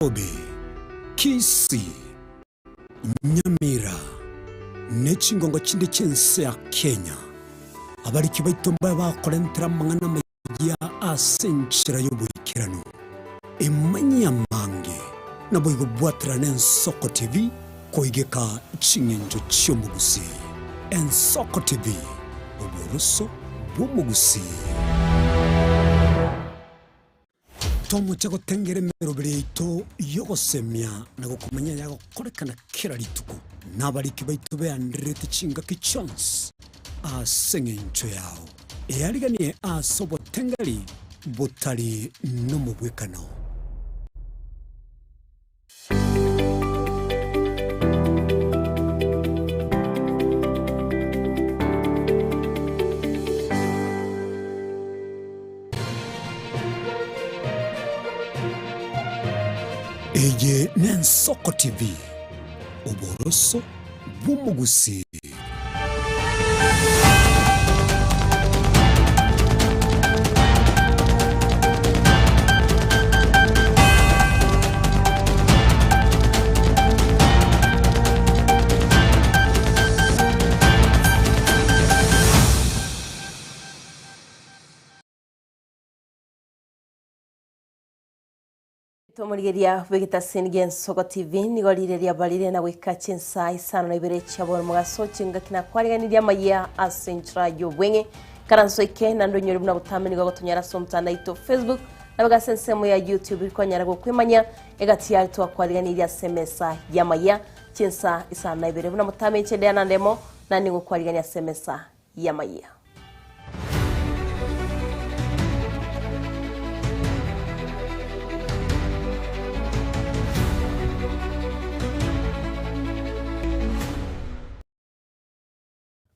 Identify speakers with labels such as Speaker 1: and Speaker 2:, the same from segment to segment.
Speaker 1: Nairobi, Kisii, Nyamira nechingongo chinde chense ya Kenya. Abariki baito mbaye bakorentera amang'ana amaya ase enchera y'oboikeranu. Emanya amange naboigo bwatera na Ensoko TV koigeka ching'encho chi'omogusii. Ensoko TV, oboroso bw'omogusii. Tomoche gotengera emeroberi yaito y'ogosemia na gokomanya yagokorekana kera rituko. Nabariki baito beandererete chingaki chionsi ase eng'encho yao. Eariganie ase obotengeri botari nomobwekano. Eye n'Ensoko TV, oboroso bw'omogusii.
Speaker 2: Tomorigeria bw'egetaseni gia Ensoko TV nigo rire riabarire na goika chinsa isano na ibere chiaboro mogaso chingaki na kwariganiria amaya ase enchera y'obweng'e karanso ike naende onyore buna botambe nigo gotonyara ase omotandao aito Facebook nabo ase ensemo ya YouTube rikonyara gokwemanya egati yari twakwariganiria ase emesa y'amaya chinsa isano na ibere buna botambe inche Diana Ndemo na nigo kwarigania ase emesa y'amaya.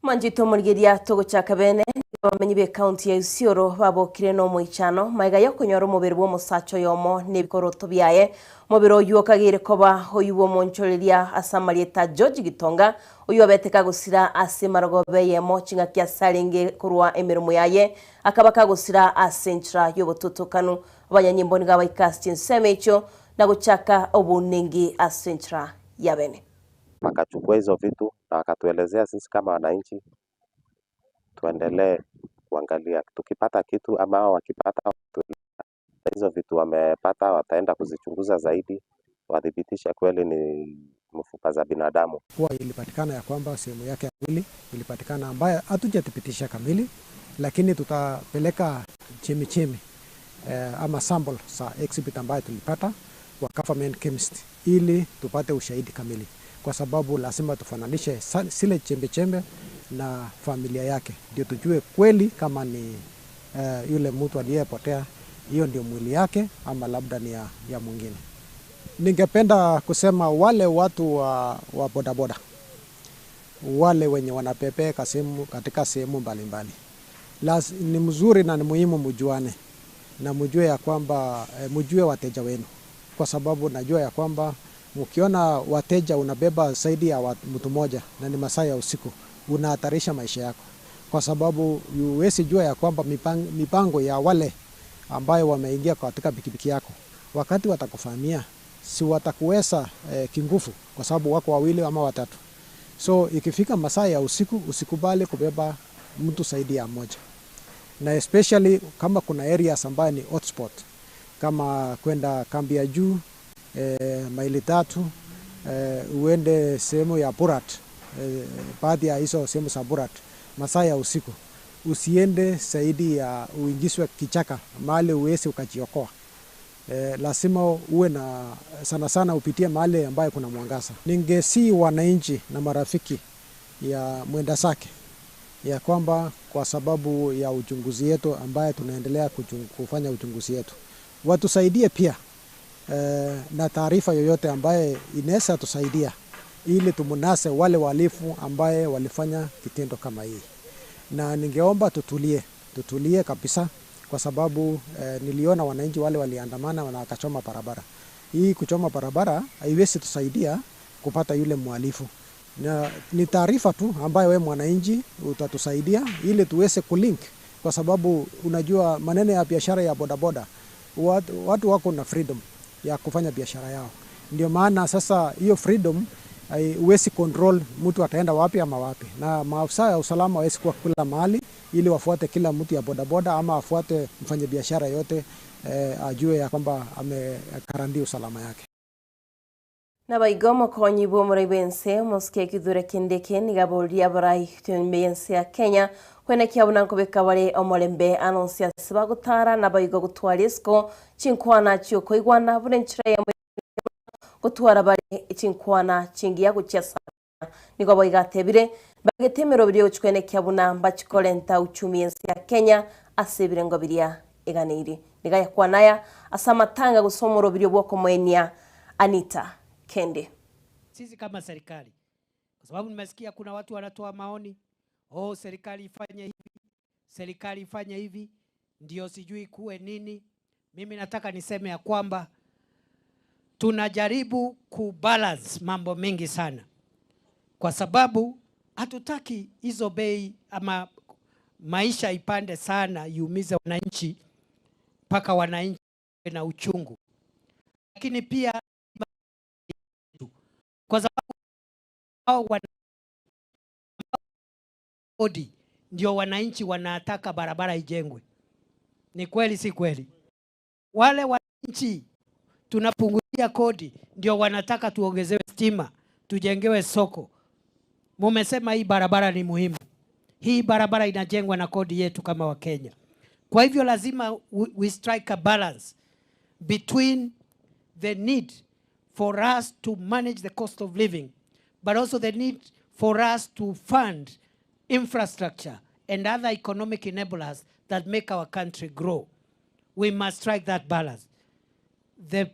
Speaker 2: Manjito morigeria togochaka bene abamenyi be county ya Isiolo babokire no moichano maiga yokonyora omobere bw'omosacha oyomo n'ebikoroto byaye. Omobere oyu okagire koba oyu bw'omonchoreria ase amarieta George Gitonga oyu abete kagosira ase marogobe yemo ching'aki ase arenge korwa emeremo yaye akaba kagosira ase enchera y'obototokanu. Abanyanyimbo nigo abaika ase chinsemo echio na gochaka obonengi ase enchera ya bene.
Speaker 3: Wakachukua hizo vitu na wakatuelezea sisi kama wananchi tuendelee kuangalia, tukipata kitu ama hao wakipata hizo vitu wamepata, wataenda kuzichunguza zaidi wathibitishe kweli ni mfupa za binadamu.
Speaker 4: Kuwa ilipatikana ya kwamba sehemu yake ya mwili ilipatikana ambayo hatujathibitisha kamili, lakini tutapeleka chemichemi ama sample za exhibit ambayo tulipata kwa government chemist ili tupate ushahidi kamili, kwa sababu lazima tufananishe zile chembe-chembe na familia yake ndio tujue kweli kama ni yule mtu aliyepotea, hiyo ndio mwili yake ama labda ni ya mwingine. Ningependa kusema wale watu wa bodaboda, wale wenye wanapepeka sehemu katika sehemu mbalimbali, ni mzuri na ni muhimu mjuane na mjue ya kwamba mjue wateja wenu, kwa sababu najua ya kwamba mkiona wateja unabeba zaidi ya mtu mmoja na ni masaa ya usiku, unahatarisha maisha yako, kwa sababu huwezi jua ya kwamba mipango ya wale ambayo wameingia katika pikipiki yako, wakati watakufamia si watakuweza kingufu, kwa sababu wako wawili ama watatu. So ikifika masaa ya usiku usikubali kubeba mtu zaidi ya mmoja, na especially kama kuna areas ambayo ni hotspot kama kwenda kambi ya juu maili 3, uende sehemu ya Burat, baadhi ya hizo sehemu za Burat masaa ya usiku usiende zaidi ya uingizwe kichaka mahali uweze ukajiokoa. Lazima uwe na sana sana upitie mahali ambayo kuna mwangaza. Ningesi wananchi na marafiki ya mwenda zake ya kwamba kwa sababu ya uchunguzi yetu ambaye tunaendelea kufanya uchunguzi yetu, watusaidie pia na taarifa yoyote ambaye inaweza tusaidia ili tumunase wale wahalifu ambaye walifanya kitendo kama hii. Na ningeomba tutulie kabisa, kwa sababu niliona wananchi wale waliandamana na wakachoma barabara. Hii kuchoma barabara haiwezi tusaidia kupata yule mhalifu. Na ni taarifa tu ambayo wewe mwananchi utatusaidia ili tuweze kulink, kwa sababu unajua maneno ya biashara ya bodaboda, watu wako na freedom. ya kufanya biashara yao. Ndio maana sasa hiyo freedom huwezi control mtu ataenda wapi ama wapi, na maafisa ya usalama hawezi kuwa kila mahali ili wafuate kila mtu ya bodaboda ama afuate mfanyabiashara yote ajue ya kwamba amekarandia usalama yake.
Speaker 2: Nabaigo mokonyi bwa omorai bwense omosike Kithure Kindiki niga boria abarai bense ya Kenya kwenekia buna nkobeka bare omorembe anonsi ase bagotara nabaigo gotwara isiko chinkwana chiokoigwana buna enchera yamo gotwara bare chinkwana chingiya gochia sana nigo boiga atebire bagete emeroberi gochikwenekia buna mbachikorenta uchumi ense ya Kenya ase ebirengo biria eganeiri niga yakwanaya ase amatanga gose omoroberi bwa okomoenia Anita Kende.
Speaker 5: Sisi kama serikali, kwa sababu nimesikia kuna watu wanatoa maoni, oh, serikali ifanye hivi, serikali ifanye hivi, ndio sijui kuwe nini. Mimi nataka niseme ya kwamba tunajaribu kubalance mambo mengi sana, kwa sababu hatutaki hizo bei ama maisha ipande sana iumize wananchi mpaka wananchi na uchungu, lakini pia kwa sababu hao wana kodi ndio wananchi wanataka barabara ijengwe. Ni kweli si kweli? Wale wananchi tunapunguzia kodi ndio wanataka tuongezewe stima, tujengewe soko. Mumesema hii barabara ni muhimu. Hii barabara inajengwa na kodi yetu kama Wakenya. Kwa hivyo lazima we strike a balance between the need for us to manage the cost of living, but also the need for us to fund infrastructure and other economic enablers that make our country grow. We must strike that balance. The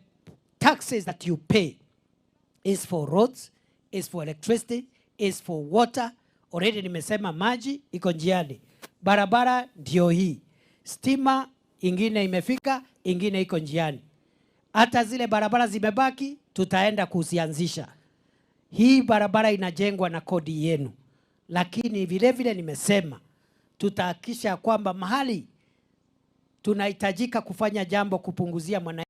Speaker 5: taxes that you pay is for roads, is for electricity, is for water. Already nimesema maji iko njiani, barabara ndio hii, stima ingine imefika, ingine iko njiani. Hata zile barabara zimebaki, tutaenda kuzianzisha. Hii barabara inajengwa na kodi yenu, lakini vile vile nimesema tutahakikisha kwamba mahali tunahitajika kufanya jambo kupunguzia mwananchi,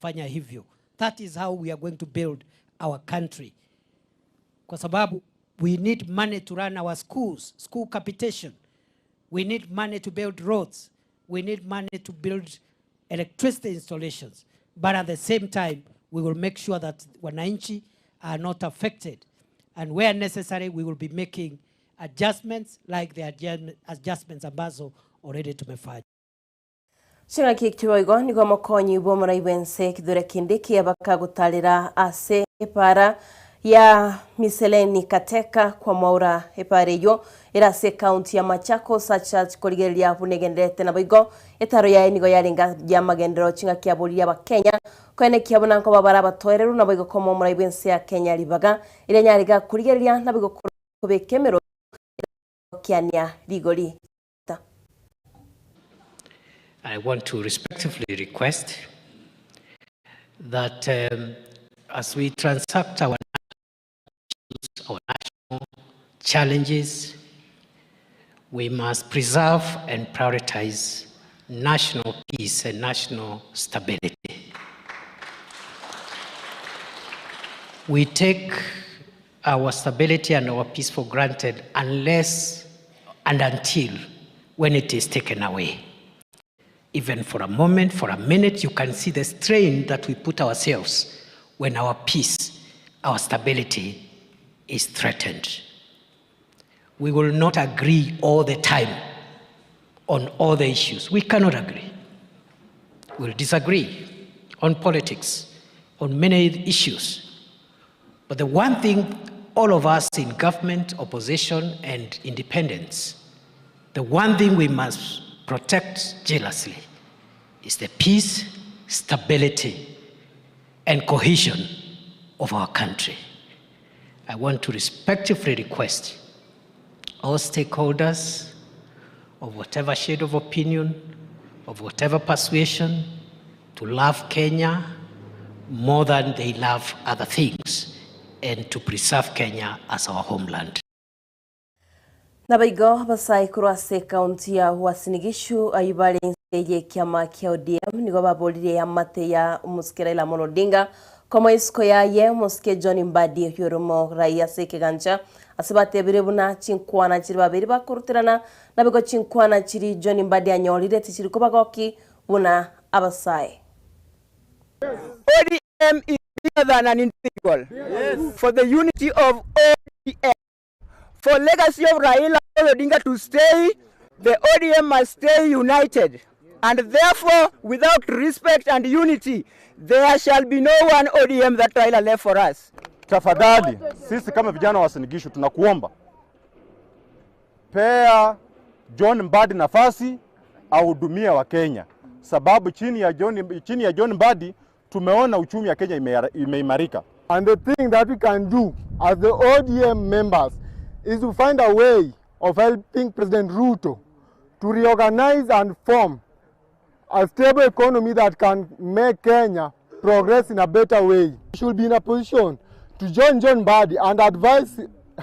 Speaker 5: fanya hivyo. That is how we are going to build our country, kwa sababu we need money to run our schools, school capitation. We need money to build roads. We need money to build electricity installations. But at the same time, we will make sure that wananchi are not affected. And where necessary, we will be making adjustments like the adjustments ambazo already tumefanya.
Speaker 2: Ching'aki kiboigo nigo mokonyi bwa omorai bwense Kithure Kindiki abakagotarera ase epara ya Miseleni Kateka kwa Mwaura epara eyo erase county ya Machakos acha korigereria bunegenderete naboigo etaro yaye nigo yarenga ya magendero ching'aki aboria abakenya kwenekia buna nko babara abatoereru naboigo komo omorai bwense ya Kenya ribaga ere nyariga korigereria naboigo kobeka emero kiania rigori.
Speaker 5: I want to respectfully request that as we transact our national challenges, we must preserve and prioritize national peace and national stability. We take our stability and our peace for granted unless and until when it is taken away. Even for a moment, for a minute, you can see the strain that we put ourselves when our peace, our stability is threatened. We will not agree all the time on all the issues. We cannot agree. We'll disagree on politics, on many issues. But the one thing all of us in government, opposition, and independence, the one thing we must protect jealously is the peace, stability, and cohesion of our country. I want to respectfully request all stakeholders of whatever shade of opinion, of whatever persuasion, to love Kenya more than they love other things, and to preserve Kenya as our homeland.
Speaker 2: Nabaigo abasae korwa ase ekaunti ya Uasin Gishu ayio bare inse ye ekiama kia ODM nigo baborire amate ya omosike Raila Amolo Odinga komo isiko yaye omosike John Mbadi oyio ore omorai ase ekegancha ase batebire buna chinkwana chiri babere bakoruterana nabigo chinkwana chiri John Mbadi anyorire tichiri kobagoki buna abasae.
Speaker 6: ODM is bigger than an individual. Yes. For the unity of ODM, for legacy of Raila Odinga to stay, the ODM must stay united. And therefore, without respect and unity, there shall be no one ODM that Raila left for us.
Speaker 7: Tafadhali, sisi kama vijana wa Uasin Gishu tunakuomba, pea John Mbadi nafasi ahudumie wa Kenya, sababu chini ya John Mbadi tumeona uchumi ya Kenya imeimarika.
Speaker 8: And the thing that we can do as the ODM members is to find a way of helping President Ruto to reorganize and form a stable economy that can make Kenya progress in a better way. We should be in a position to join John Mbadi and advise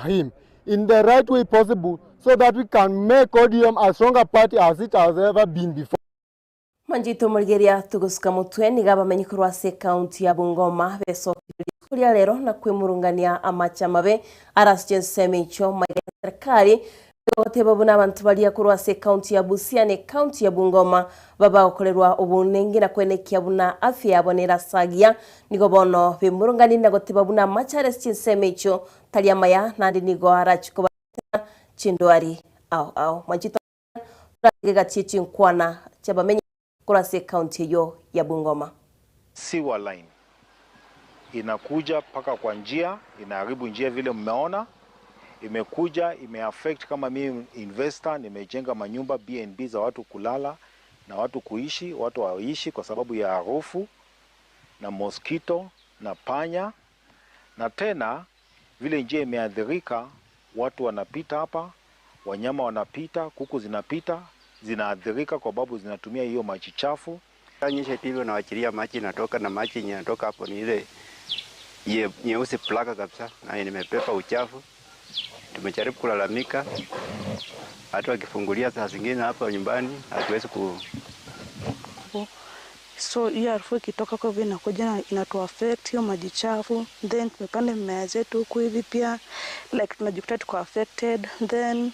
Speaker 8: him in the right way possible so that we can make ODM a stronger party as it has ever been before.
Speaker 2: Manjito Morigeria tugusuka mutwe niga bamenyi korwa ase county ya Bungoma besokire kuria lero na kwimurungania amacha mabe arasije nsemicho maige serikali goteba buna abantu baria korwa ase county ya Busia ne county ya Bungoma baba okorerwa obunengi na kwenekia buna afya yabo nerasagia nigo bono bimurungani na goteba buna amacha nsemicho taria maya nandi nigo arachiko chindwari au au manjito gachichi nkwana chabamenyi kurase county yo ya Bungoma.
Speaker 9: Sewer line inakuja mpaka kwa njia, inaharibu njia vile mmeona. Imekuja imeaffect, kama mimi investor nimejenga manyumba B&B za watu kulala na watu kuishi, watu waishi kwa sababu ya harufu na mosquito na panya, na tena vile njia imeathirika, watu wanapita hapa, wanyama wanapita, kuku zinapita, zinaathirika kwa sababu zinatumia hiyo maji chafu.
Speaker 10: Nyesha hivyo na wachilia maji inatoka, na maji inatoka hapo ni ile nyeusi plaka kabisa, na nimepepa uchafu. Tumejaribu kulalamika, hata wakifungulia saa zingine hapa nyumbani hatuwezi ku.
Speaker 11: So hiyo harufu ikitoka kwa vile inakuja inatu affect hiyo maji chafu, then tumepanda mimea zetu huku hivi pia like tunajikuta tuko affected, then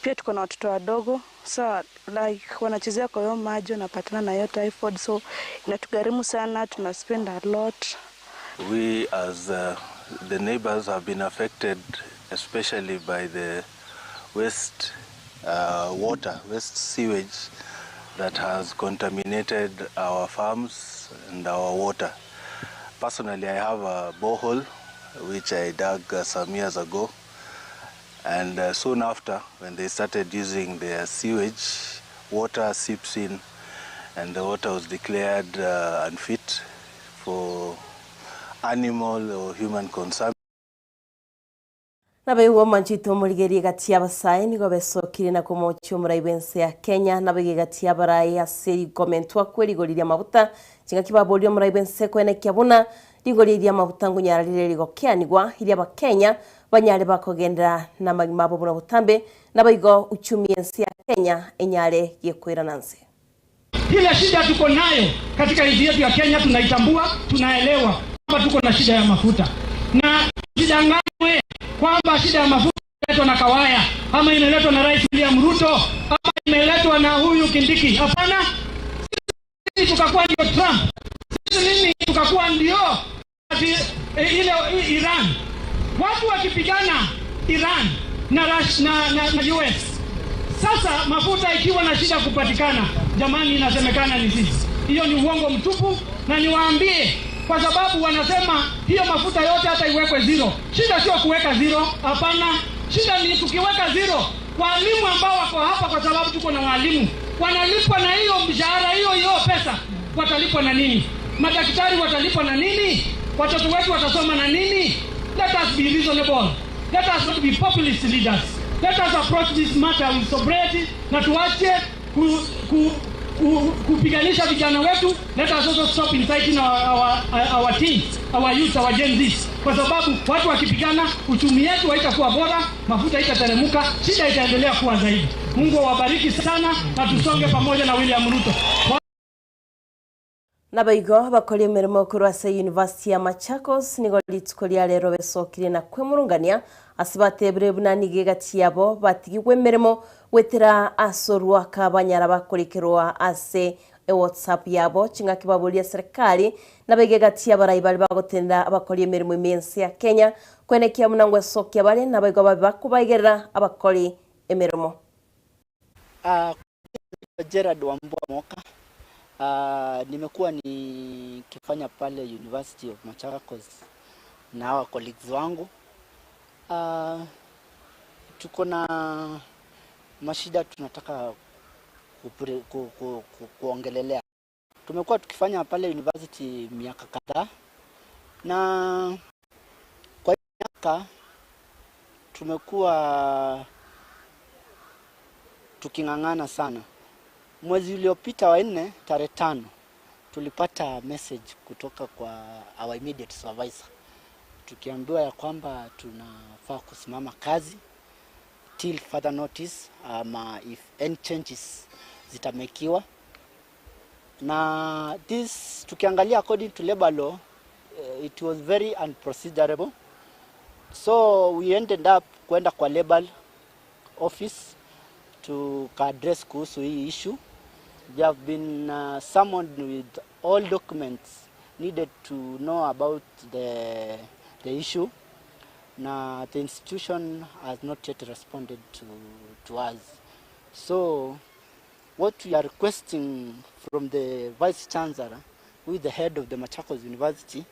Speaker 11: pia tuko na watoto wadogo, so like wanachezea kwa hiyo maji wanapatana na hiyo typhoid, so inatugharimu sana, tuna spend a lot.
Speaker 12: We as the neighbors have been affected especially by the waste water, waste sewage that has contaminated our farms and our water. Personally, I have a borehole which I dug some years ago, and soon after, when they started using their sewage, water seeps in, and the water was declared unfit for animal or human consumption.
Speaker 2: Nabaiwo manchito morigerie gati abasae nigo besokire na komochio omorai bwense ya Kenya nabaiga gati abarai ase rikomentwa kwerigoriria maguta chingaki baboria omorai bwense kwenekia buna rigoriria maguta ngunyararire rigokeanigwa iria abakenya banyare bakogendera na magima abo buna butambe nabaigo uchumi ense ya Kenya enyare gekwirana nse.
Speaker 13: Ile shida tuko nayo katika nchi yetu ya Kenya tunaitambua, tunaelewa kwamba tuko na shida ya mafuta, na sidanganywe kwamba shida ya mafuta imeletwa na Kawaya ama imeletwa na Rais William Ruto ama imeletwa na huyu Kindiki. Hapana, sisi tukakuwa ndio Trump, sisi nini tukakuwa ndio ile Iran. Watu wakipigana Iran na na US. Sasa mafuta ikiwa na shida kupatikana, jamani, inasemekana ni sisi. Hiyo ni uongo mtupu, na niwaambie kwa sababu wanasema hiyo mafuta yote hata iwekwe zero. Shida sio kuweka zero, hapana. Shida ni tukiweka zero, walimu ambao wako hapa, kwa sababu tuko na walimu wanalipwa na hiyo mshahara hiyo hiyo pesa, watalipwa na nini? Madaktari watalipwa na nini? Watoto wetu watasoma na nini? Let us be reasonable. Let us not be populist leaders. Let us approach this matter with sobriety, na tuache Kupiganisha vijana wetu. Let us also stop inciting our teens, our youth, our Gen Zs, kwa sababu watu wakipigana, uchumi yetu haitakuwa bora, mafuta haitateremka, shida itaendelea kuwa zaidi. Mungu awabariki sana na tusonge pamoja na William Ruto.
Speaker 2: Nabaigo bakora emirimo korwa ase University ya Machakos nigo rituko ria rero besokire na kwemurungania ase batebire buna nigo egati yabo batigigwe emirimo gwetera ase orwaka banyara bakorekerwa ase WhatsApp yabo ching'aki baboria serikali nabaigo egati abarai bari bagotenda abakora emirimo ime ense ya Kenya kwenekia buna ngwesokia bare nabaigo babe bakobaigerera abakori emirimo.
Speaker 14: Gerard Wambua Moka. Nimekuwa nikifanya pale University of Machakos na hawa colleagues wangu. Tuko na mashida tunataka kuongelelea. Tumekuwa tukifanya pale university miaka kadhaa, na kwa miaka tumekuwa tuking'ang'ana sana. Mwezi uliopita wa 4 tarehe 5 tulipata message kutoka kwa our immediate supervisor tukiambiwa ya kwamba tunafaa kusimama kazi till further notice, ama if any changes zitamekiwa. Na this tukiangalia according to labor law, it was very unprocedurable, so we ended up kwenda kwa labor office to address kuhusu hii issue. They have been summoned with all documents needed to know about the issue. Na the institution has not yet responded to us. So what we are requesting from the Vice Chancellor, who is the head of the Machakos University,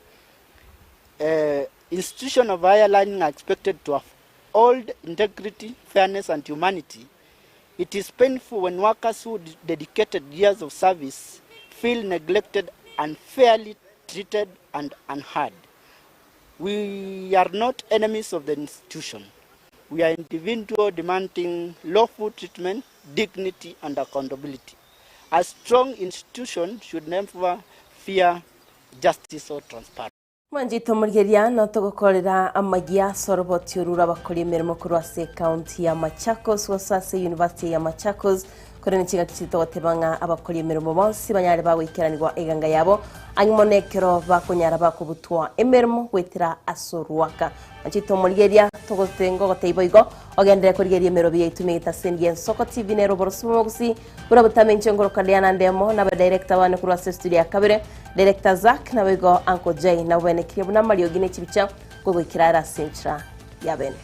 Speaker 14: institution of higher learning are expected to uphold integrity, fairness, and humanity. It is painful when workers who dedicated years of service feel neglected, unfairly treated, and unheard. We are not enemies of the institution. We are individuals demanding lawful treatment, dignity, and accountability. A strong institution should never fear justice or transparency.
Speaker 2: Mwanjito murigeria no tugukorera amagia soroboti orura bakora emirimo korwa ase county ya Machakos gose ase University ya Machakos kore nichiga kichito gotebang'a abakora emirimo bonsi banyare bagwikeranirwa eganga yabo ang'imonekero bakonyara bakobutwa emirimo gwetera ase orwaka. Mwanjito murigeria tugotengo goteibo igo ogendere korigeria emirobi yaitu megeta sendi Ensoko TV nero borosumo gusi bura butamenche ngorokaleana ndemo na director wane korwa ase studio ya kabere Director Zack na wigo Uncle Jay na wenekirie buna mariogi ne chibicha gogwikira sentra ya bene.